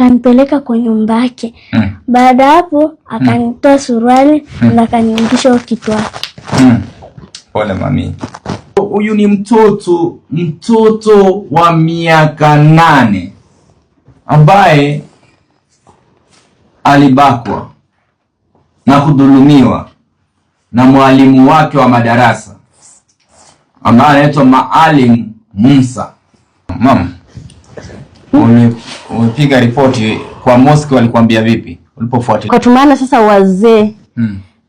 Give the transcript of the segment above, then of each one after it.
Akanipeleka kwa nyumba yake. Baada hapo akanitoa suruali na akaniingisha kitu wake. Pole mami. Huyu ni mtoto wa miaka 8 ambaye alibakwa na kudhulumiwa na mwalimu wake wa madarasa ambaye anaitwa Maalim Musa. Mama, umepiga ripoti kwa mosque, walikwambia vipi ulipofuatilia? Kwa tumana sasa wazee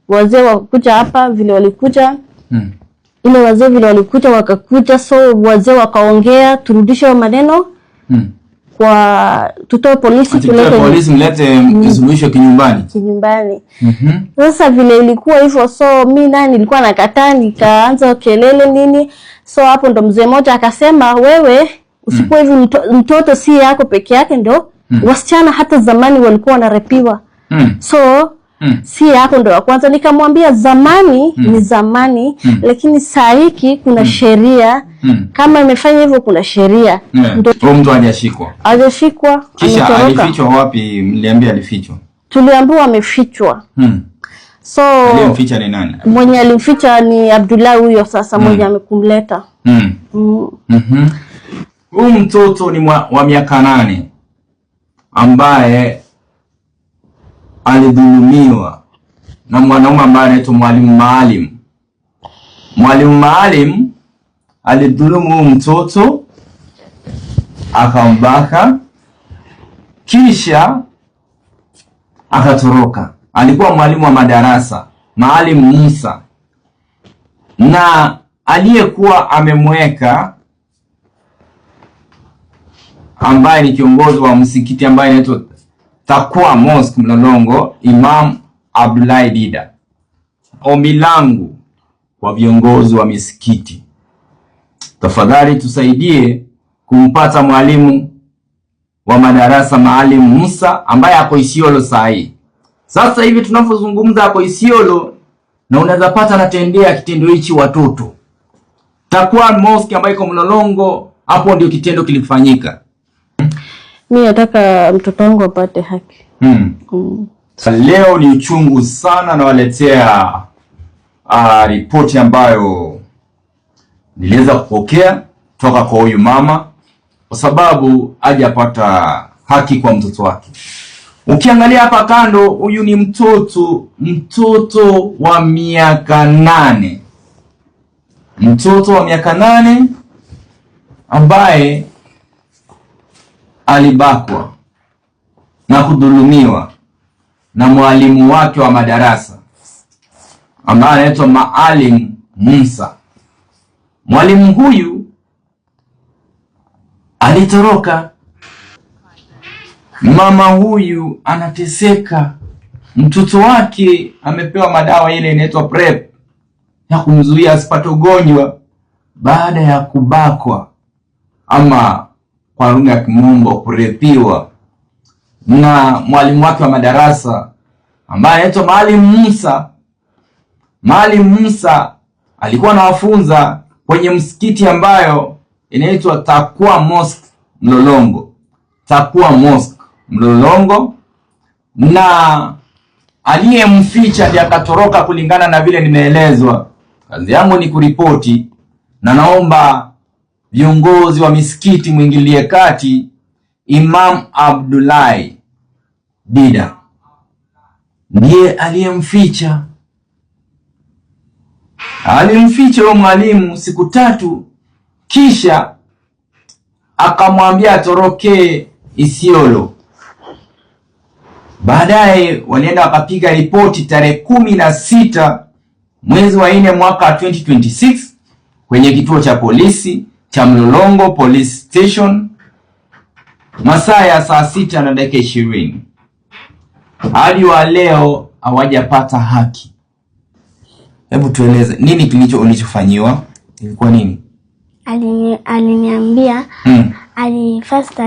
wazee wakuja hapa vile walikuja ile wazee vile walikuja wakakuja, so wazee wakaongea turudishe maneno kwa tutoe polisi tulete polisi mlete suluhisho kinyumbani. Kinyumbani. Sasa vile ilikuwa hivyo, so mi naye nilikuwa nakataa, nikaanza kelele nini. So hapo ndo mzee mmoja akasema, wewe usikuwa hivi, mtoto si yako peke yake, ndo wasichana hata zamani walikuwa wanarepiwa so si yako ndo ya kwanza. Nikamwambia zamani ni zamani, lakini saa hiki kuna sheria kama imefanya hivyo kuna sheria. Ndo mtu hajashikwa. Hajashikwa. Kisha alifichwa wapi? Mliambia alifichwa? Tuliambiwa amefichwa. So aliyemficha ni nani? Mwenye alimficha ni Abdullah huyo sasa mwenye amekumleta. Huyu mtoto ni wa miaka 8 ambaye alidhulumiwa na mwanaume ambaye anaitwa Mwalimu Maalim. Mwalimu Maalim alidhulumu huyu mtoto akambaka, kisha akatoroka. Alikuwa mwalimu wa madarasa Maalim Musa, na aliyekuwa amemweka ambaye ni kiongozi wa msikiti ambaye anaitwa Takwa Mosque Mlolongo, Imam Abdullahi Dida. Ombi langu kwa viongozi wa misikiti, tafadhali tusaidie kumpata mwalimu wa madarasa Maalim Musa ambaye ako Isiolo saa hii. Sasa hivi tunavyozungumza ako Isiolo, na unaweza pata anatendea kitendo hichi watoto. Takwa Mosque ambayo iko Mlolongo, hapo ndio kitendo kilifanyika. Mi nataka mtoto wangu apate haki. Leo ni uchungu sana, nawaletea ripoti ambayo niliweza kupokea toka kwa huyu mama, kwa sababu hajapata haki kwa mtoto wake. Ukiangalia hapa kando, huyu ni mtoto wa miaka 8, mtoto wa miaka 8 ambaye alibakwa na kudhulumiwa na mwalimu wake wa madarasa ambaye anaitwa Maalim Musa. Mwalimu huyu alitoroka. Mama huyu anateseka, mtoto wake amepewa madawa ile inaitwa PrEP ya kumzuia asipate ugonjwa baada ya kubakwa ama kwa lugha ya kimombo kurepiwa na mwalimu wake wa madarasa ambaye anaitwa Maalim Musa. Maalim Musa alikuwa anawafunza kwenye msikiti ambayo inaitwa Takwa Mosque Mlolongo. Takwa Mosque Mlolongo, na aliyemficha ndiye akatoroka kulingana na vile nimeelezwa. Kazi yangu ni kuripoti, na naomba viongozi wa misikiti mwingilie kati. Imam Abdullahi Dida ndiye aliyemficha. Alimficha huyo mwalimu siku 3, kisha akamwambia atorokee Isiolo. Baadaye walienda wakapiga ripoti tarehe 16 mwezi wa 4 mwaka 2026 kwenye kituo cha polisi cha Mlolongo Police Station masaa ya saa 6:20. Hadi wa leo hawajapata haki. Hebu tueleze nini kilicho ulichofanyiwa? Ilikuwa nini? Aliniambia first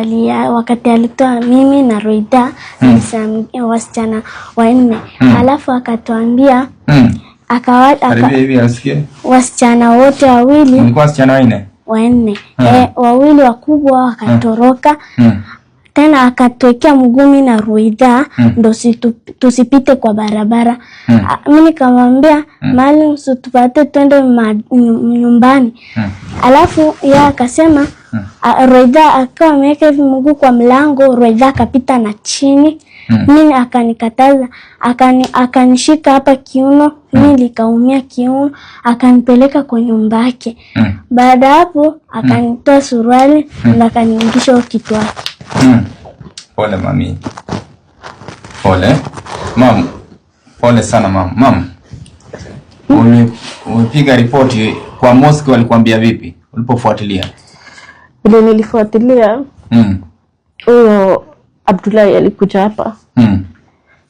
wakati alitoa mimi na Roida wasichana 4. Alafu akatuambia wasichana wote wawili. Mlikuwa wasichana 4? 4. Wawili wakubwa wakatoroka. Tena akatuwekea mguu mimi na Ruida ndo tusipite kwa barabara. Mimi nikamwambia maalim, usitupate twende nyumbani. Alafu yeye akasema Ruida akawa ameweka hivi mguu kwa mlango, Ruida akapita na chini. Mimi akanikataza, akanishika hapa kiuno, mimi nikaumia kiuno, akanipeleka kwa nyumba yake. Baada hapo akanitoa suruali na akaniingisha kitu wake. Pole mami. Pole. Mam. Pole sana mam. Mam. Umepiga ripoti kwa mosque, walikwambia vipi ulipofuatilia? Vile nilifuatilia, huyo Abdullahi alikuja hapa.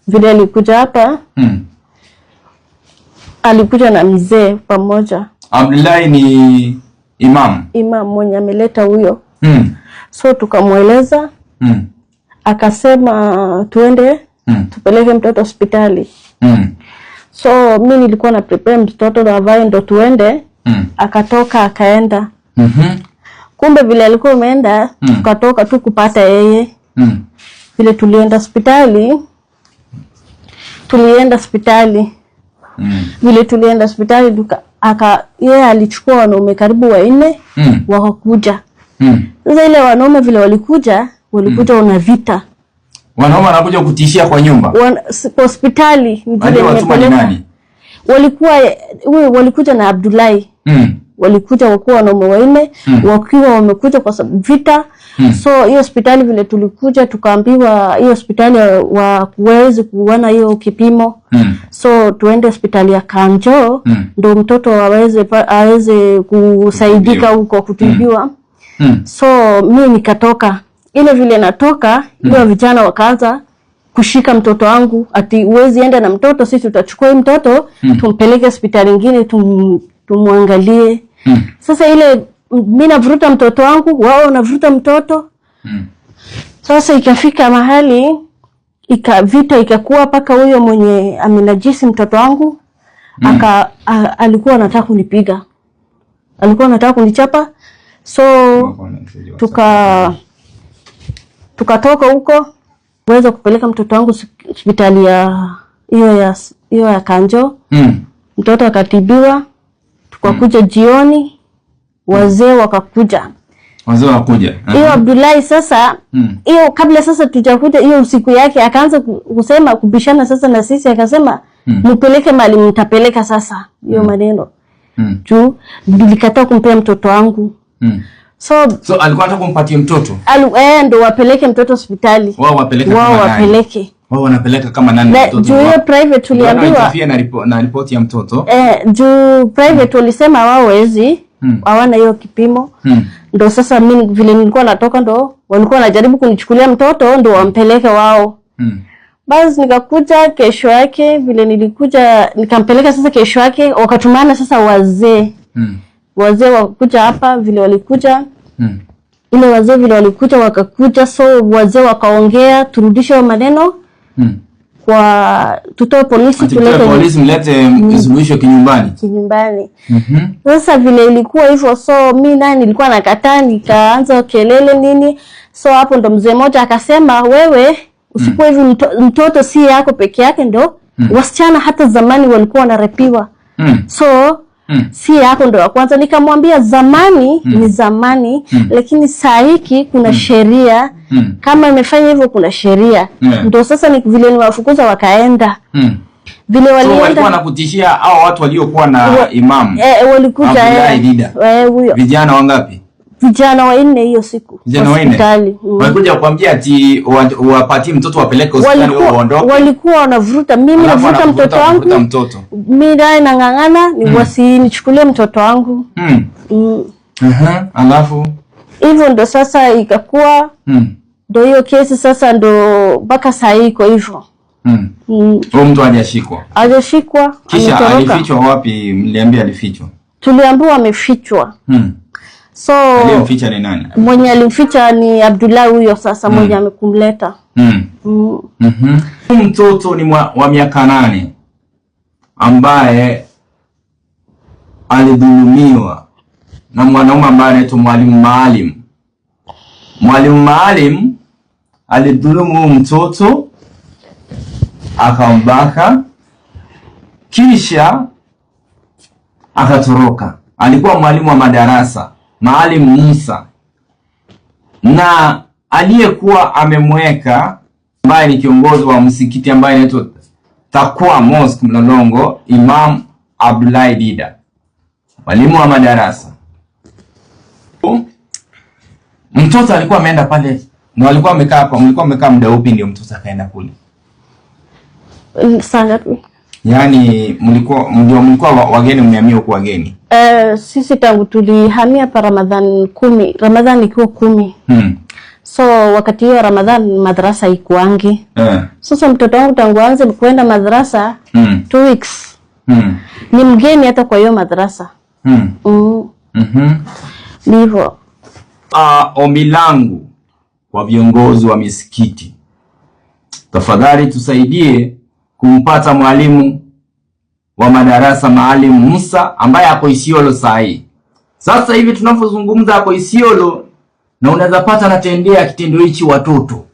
Vile alikuja hapa, alikuja na mzee pamoja. Abdullahi ni imam. Imam mwenye ameleta huyo. So tukamweleza, akasema tuende tupeleke mtoto hospitali. So mi nilikuwa na prepare mtoto ndo avae ndo tuende. Akatoka akaenda. Kumbe vile alikuwa ameenda, tukatoka tu kupata yeye. Vile tulienda hospitali, vile tulienda hospitali yeye alichukua wanaume karibu 4 wakakuja. Sasa ile wanaume vile walikuja wana vita. Wanaume wanakuja kutishia kwa nyumba. Hospitali vile nimepeleka. Walikuja na Abdullahi. Walikuja wakiwa wanaume 4, wakiwa wamekuja kwa sababu vita. So hiyo hospitali vile tulikuja tukaambiwa hiyo hospitali hawawezi kuona hiyo kipimo. So tuende hospitali ya Kanjo ndo mtoto aweze kusaidika huko kutibiwa. So mimi nikatoka. Ile vile natoka, ile vijana wakaanza kushika mtoto wangu, ati huwezi enda na mtoto, sisi tutachukua mtoto tumpeleke hospitali nyingine tumwangalie. Sasa ile mimi navuruta mtoto wangu, wao wanavuruta mtoto. Sasa ikafika mahali vita ikakuwa paka huyo mwenye amenajisi mtoto wangu alikuwa anataka kunipiga. Alikuwa anataka kunichapa. So tukatoka huko kuweza kupeleka mtoto wangu hospitali ya hiyo ya Kanjo. Mtoto akatibiwa. Tukakuja jioni, wazee wakakuja. Wazee wakakuja. Hiyo Abdullahi sasa, hiyo kabla sasa tujakuja hiyo usiku yake akaanza kusema kubishana sasa na sisi, akasema mpeleke mali mtapeleka sasa hiyo maneno. Juu nilikataa kumpea mtoto wangu. So alikuwa anataka kumpatia mtoto. Ndo wapeleke mtoto hospitali. Wao wapeleke kama nani? Wapeleke. Wao wanapeleka kama nani mtoto? Juu hiyo private tuliambiwa. Na ripoti ya mtoto. Juu private walisema wao hawezi, hawana hiyo kipimo. Ndo sasa mimi vile nilikuwa natoka ndo walikuwa wanajaribu kunichukulia mtoto ndo wampeleke wao. Basi nikakuja kesho yake, vile nilikuja nikampeleka sasa kesho yake, wakatumana sasa wazee. Wazee wakuja hapa vile walikuja. Ile wazee vile walikuja wakakuja, so wazee wakaongea turudishe maneno. Kwa tutoe polisi, tulete polisi, mlete suluhisho kinyumbani. Kinyumbani. Sasa vile ilikuwa hivyo, so mimi naye nilikuwa nakataa, nikaanza kelele nini. So hapo ndo mzee mmoja akasema wewe usikuwa hivi, mtoto si yako peke yake ndo wasichana hata zamani walikuwa wanarepiwa. So si yako ndo ya kwanza. Nikamwambia zamani ni zamani, lakini saa hiki kuna sheria. Kama imefanya hivyo kuna sheria. Ndo sasa ni vile niwafukuza wakaenda. Vile walienda. So walikuwa wanakutishia hao watu waliokuwa na imam. Walikuja huyo. Vijana wangapi? Vijana 4 hiyo siku. Vijana 4. Walikuja kukwambia ati wapatie mtoto wapeleke hospitali wao waondoke. Walikuwa wanavuruta, mimi navuruta mtoto wangu. Mimi naye nang'ang'ana ni wasinichukulie mtoto wangu. Alafu hivyo ndo sasa ikakuwa ndo hiyo kesi sasa ndo mpaka saa hii iko hivyo. Huyo mtu hajashikwa. Hajashikwa. Kisha alifichwa wapi? Mliambia alifichwa. Tuliambiwa amefichwa. So aliyemficha ni nani? Mwenye alimficha ni Abdullah huyo sasa mwenye amekumleta. Mtoto ni wa miaka 8 ambaye alidhulumiwa na mwanaume ambaye anaitwa Mwalimu Maalim. Mwalimu Maalim Alidhulumu huyu mtoto akambaka, kisha akatoroka. Alikuwa mwalimu wa madarasa, Maalim Musa, na aliyekuwa amemweka ambaye ni kiongozi wa msikiti ambaye inaitwa Takwa Mosque Mlolongo, Imam Abdullahi Dida, mwalimu wa madarasa. Mtoto alikuwa ameenda pale na walikuwa wamekaa kwa, mlikuwa mmekaa muda upi ndio mtoto akaenda kule? Saa ngapi? Yaani mlikuwa ndio mlikuwa wageni, mmehamia huku wageni. Sisi tangu tulihamia hapa Ramadhan 10, Ramadhan ikiwa 10. So wakati hiyo Ramadhan madrasa ikuangi. Sasa mtoto wangu tangu aanze kuenda madrasa 2 weeks. Ni mgeni hata kwa hiyo madrasa. Ni hivyo. Ombi langu kwa viongozi wa misikiti, tafadhali tusaidie kumpata mwalimu wa madarasa Maalim Musa ambaye ako Isiolo saa hii. Sasa hivi tunapozungumza ako Isiolo, na unaweza pata anatendea kitendo hichi watoto.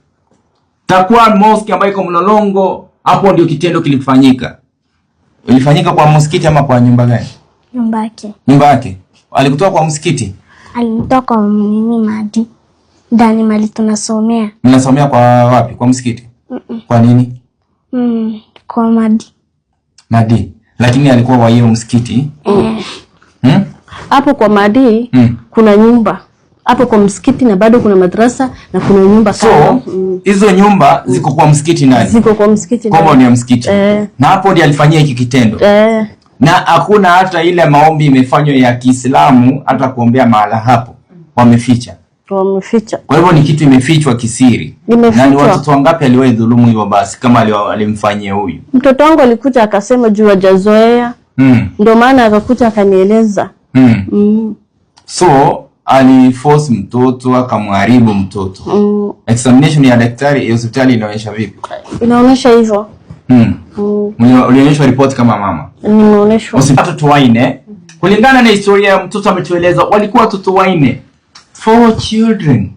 Takwa Mosque ambayo iko Mlolongo, hapo ndio kitendo kilifanyika. Ilifanyika kwa msikiti ama kwa nyumba gani? Nyumba yake. Nyumba yake. Alikutoa kwa msikiti? Alinitoa kwa nini madi ndani mali tunasomea. Mnasomea kwa wapi? Kwa msikiti? Kwa nini? Kwa madi. Madi. Lakini alikuwa wa hiyo msikiti? Hapo kwa madi kuna nyumba. Hapo kwa msikiti na bado kuna madrasa na kuna nyumba. So hizo nyumba ziko kwa msikiti ndani? Ziko kwa msikiti ndani. Kwa ni msikiti. Na hapo ndiye alifanyia hiki kitendo. Na hakuna hata ile maombi imefanywa ya Kiislamu hata kuombea mahala hapo. Wameficha. Wameficha. Kwa hivyo ni kitu imefichwa kisiri. Imefichwa. Na ni watoto wangapi aliwahi dhulumu hivyo basi kama alimfanyia huyu? Mtoto wangu alikuja akasema juu hajazoea. Ndio maana akakuja akanieleza. So aliforce mtoto akamharibu mtoto. Examination ya daktari ya hospitali inaonyesha vipi? Inaonyesha hivyo. Ulionyeshwa report kama mama? Nimeonyeshwa. Watoto wanne. Kulingana na historia ya mtoto ametueleza walikuwa watoto wanne. 4 children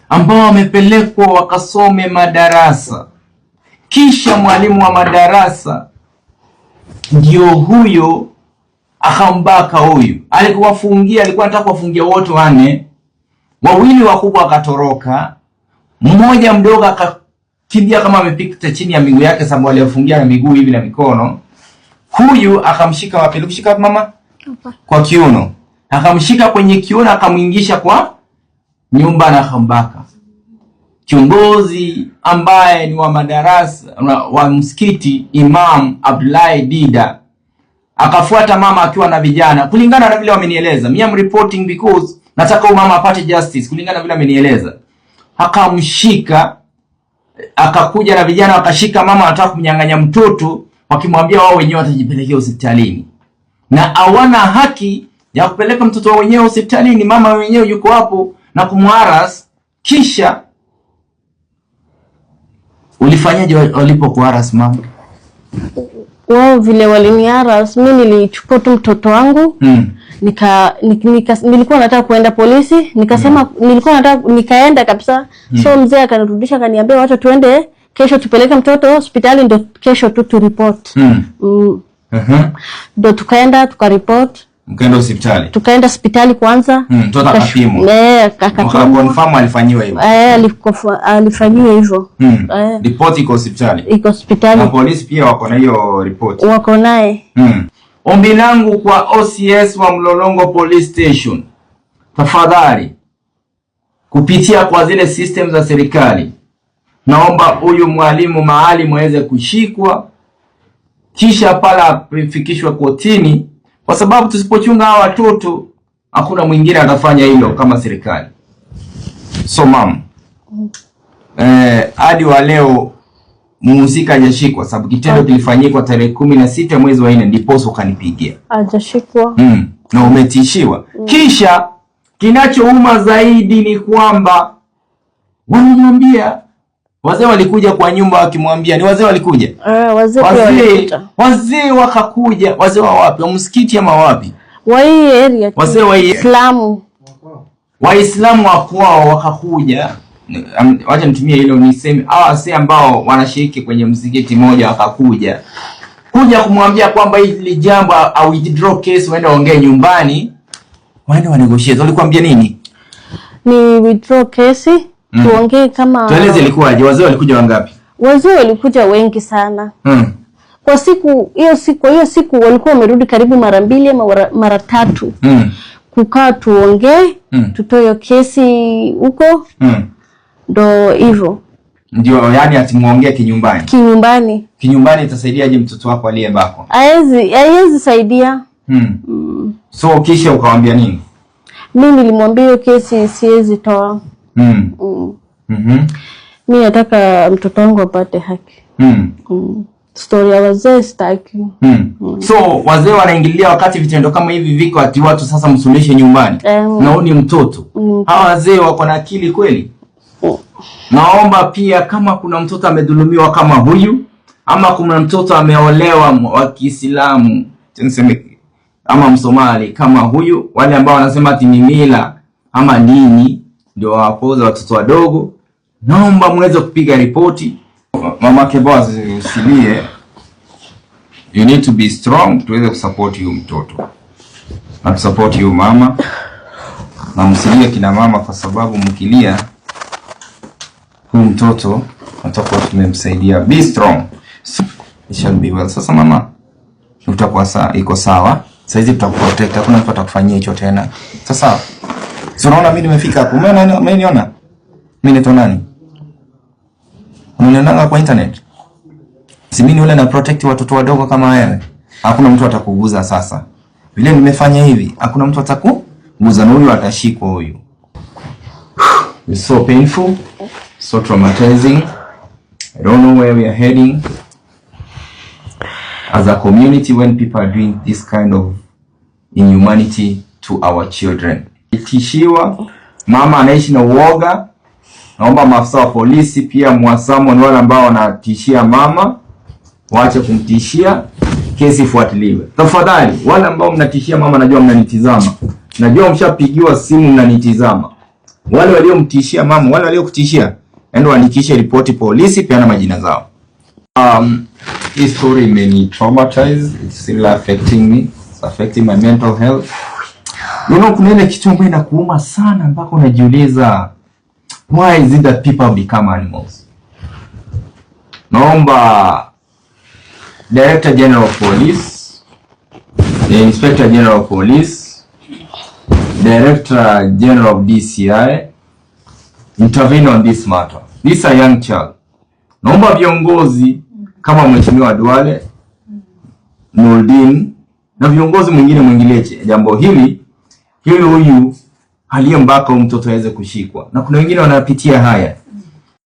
ambao wamepelekwa wakasome madarasa. Kisha mwalimu wa madarasa ndio huyo akambaka huyu. Alikuwafungia, alikuwa anataka kuwafungia wote wanne. Wawili wakubwa wakatoroka, mmoja mdogo akakimbia kama amepita chini ya miguu yake, sababu aliwafungia na miguu hivi na mikono. Huyu akamshika wapi? Alikushika wapi mama? Hapa. Kwa kiuno. Akamshika kwenye kiuno akamuingisha kwa nyumba na akambaka. Kiongozi ambaye ni wa madarasa wa msikiti Imam Abdullahi Dida akafuata mama akiwa na vijana, kulingana na vile wamenieleza. Me I'm reporting because nataka huyu mama apate justice kulingana na vile amenieleza. Akamshika, akakuja na vijana wakashika mama, wanataka kumnyang'anya mtoto, wakimwambia wao wenyewe watajipelekea hospitalini. Na hawana haki ya kupeleka mtoto wao wenyewe hospitalini, mama wenyewe yuko hapo na kumharas. Kisha ulifanyaje walipokuharas mama? Wao vile waliniharas, mimi nilichukua tu mtoto wangu. Nilikuwa nataka kuenda polisi, nikasema nilikuwa nataka nikaenda kabisa. So mzee akanirudisha akaniambia wacha tuende kesho tupeleke mtoto hospitali ndio kesho tu tu report. Ndio tukaenda tukareport. Mkaenda hospitali? Tukaenda hospitali kwanza. Mtoto akapimwa. Akapimwa. Mkaconfirm alifanyiwa hivyo. Alifanyiwa hivyo. Report iko hospitali. Iko hospitali. Na polisi pia wako na hiyo report. Wako naye. Ombi langu kwa OCS wa Mlolongo Police Station, tafadhali kupitia kwa zile system za serikali, naomba huyu mwalimu mahali muweze kushikwa, kisha pala afikishwe kotini, kwa sababu tusipochunga hawa watoto hakuna mwingine atafanya hilo kama serikali. So ma'am, hadi wa leo muhusika hajashikwa, sababu kitendo kilifanyika tarehe 16 mwezi wa 4, ndipo ukanipigia. Hajashikwa. Na umetishiwa. Kisha kinachouma zaidi ni kwamba wanamwambia, wazee walikuja kwa nyumba wakimwambia, ni wazee walikuja? Wazee pia walikuja. Wazee wakakuja, wazee wa wapi? Wa msikiti ama wapi? Wa hii area tu. Wazee wa hii Islamu. Waislamu wa kwao wakakuja Wacha nitumie hilo niseme, hawa wasee ambao wanashiriki kwenye msikiti moja wakakuja kuja kumwambia kwamba hili jambo a withdraw case, waende waongee nyumbani, waende wa negotiate. Walikwambia nini? Ni withdraw kesi, tuongee kama Tueleze ilikuwaje, wazee walikuja wangapi? Wazee walikuja wengi sana. Kwa siku hiyo, siku hiyo siku walikuwa wamerudi karibu mara mbili ama mara tatu kukaa tuongee, tutoe hiyo kesi huko, ndo hivyo. Ndio, yani ati muongee kinyumbani. Kinyumbani. Kinyumbani itasaidiaje mtoto wako aliyebakwa? Haiwezi saidia. So kisha ukawambia nini? Mi nilimwambia hiyo kesi siwezi toa. Mi nataka mtoto wangu apate haki. Story ya wazee sitaki. So wazee wanaingilia wakati vitendo kama hivi viko, ati watu sasa msuluhishe nyumbani. Na huyu ni mtoto. Hawa wazee wako na akili kweli? Naomba pia kama kuna mtoto amedhulumiwa kama huyu, ama kuna mtoto ameolewa wa Kiislamu, niseme ama Msomali kama huyu, wale ambao wanasema ati ni mila ama dini ndio wapoza watoto wadogo, naomba muweze kupiga ripoti. Mamake Boaz, usilie, you need to be strong tuweze kusupport huyu mtoto na tusupport huyu mama, na msilie kina mama, kwa sababu mkilia huyu mtoto tutakuwa tumemsaidia. Be strong. So, it shall be well. Sasa mama, utakuwa iko sawa. Sasa hizi tutakuprotect, hakuna mtu atakufanyia hicho tena. Sasa so unaona mimi nimefika hapo. Umeona, umeniona? Mimi naitwa nani? Unanionanga kwa internet? Si mimi ni ule na protect watoto wadogo kama wewe. Hakuna mtu atakuguza sasa. Vile nimefanya hivi, hakuna mtu atakuguza na huyu atashikwa huyu. It's so painful, so traumatizing. I don't know where we are heading as a community when people are doing this kind of inhumanity to our children. Tishiwa, mama anaishi na uoga. Naomba maafisa wa polisi pia mwasamon wale ambao wanatishia mama waache kumtishia, kesi ifuatiliwe tafadhali. Wale ambao mnatishia mama, najua mnanitizama, najua mshapigiwa simu mnanitizama. Wale waliomtishia mama, wale waliokutishia, enda waandikishe ripoti polisi, peana majina zao. Hii story imeni traumatize, it's still affecting me, it's affecting my mental health. Kuna ile kitu ambayo inakuuma sana mpaka unajiuliza, why is it that people become animals? Naomba Director General of Police, the Inspector General of Police, Director General of DCI intervene on this matter. This is a young child. Naomba viongozi kama Mheshimiwa Duale, Nurdin na viongozi mwingine mwingilie jambo hili ili huyu aliyembaka huyu mtoto aweze kushikwa. Na kuna wengine wanapitia haya.